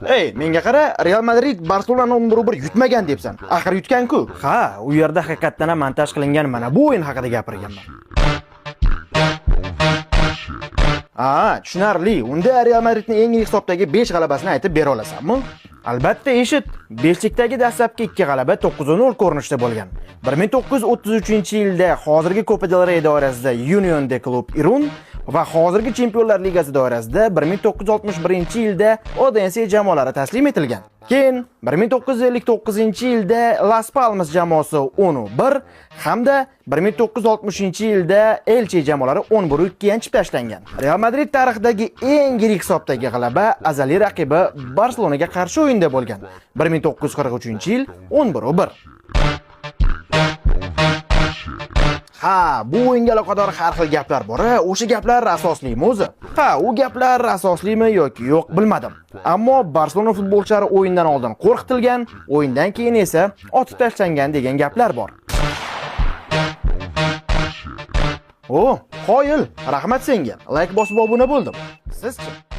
Ey, menga qara, Real Madrid Barselonani 11-1 yutmagan debsan. Axir yutgan-ku. Ha, u yerda haqiqatdan ham montaj qilingan mana bu o'yin haqida gapirganman. Ha, tushunarli. Unda Real Madridning eng yirik hisobdagi 5 g'alabasini aytib bera olasanmi? Albatta eshit. Beshlikdagi dastlabki 2 g'alaba 9-0 ko'rinishda bo'lgan. 1933-yilda hozirgi Copa del Rey doirasida Union de Club Irun va hozirgi Chempionlar Ligasi doirasida 1961-yilda Odense jamoalari taslim etilgan. Keyin 1959-yilda Las Palmas jamoasi 10-1 hamda 1960-yilda Elche jamoalari 11-2 yanchib tashlangan. Real Madrid tarixidagi eng yirik hisobdagi g'alaba azaliy raqibi Barselonaga qarshi o'yinda bo'lgan. 1943-yil 11-1. Ha, bu o'yinga aloqador har xil gaplar bor. O'sha gaplar asoslimi o'zi? Ha, u gaplar asoslimi yoki yo'q bilmadim. Ammo Barselona futbolchilari o'yindan oldin qo'rqitilgan, o'yindan keyin esa otib tashlangan degan gaplar bor. O, qoyil, rahmat senga. Like bosib obuna bo'ldim. Sizchi?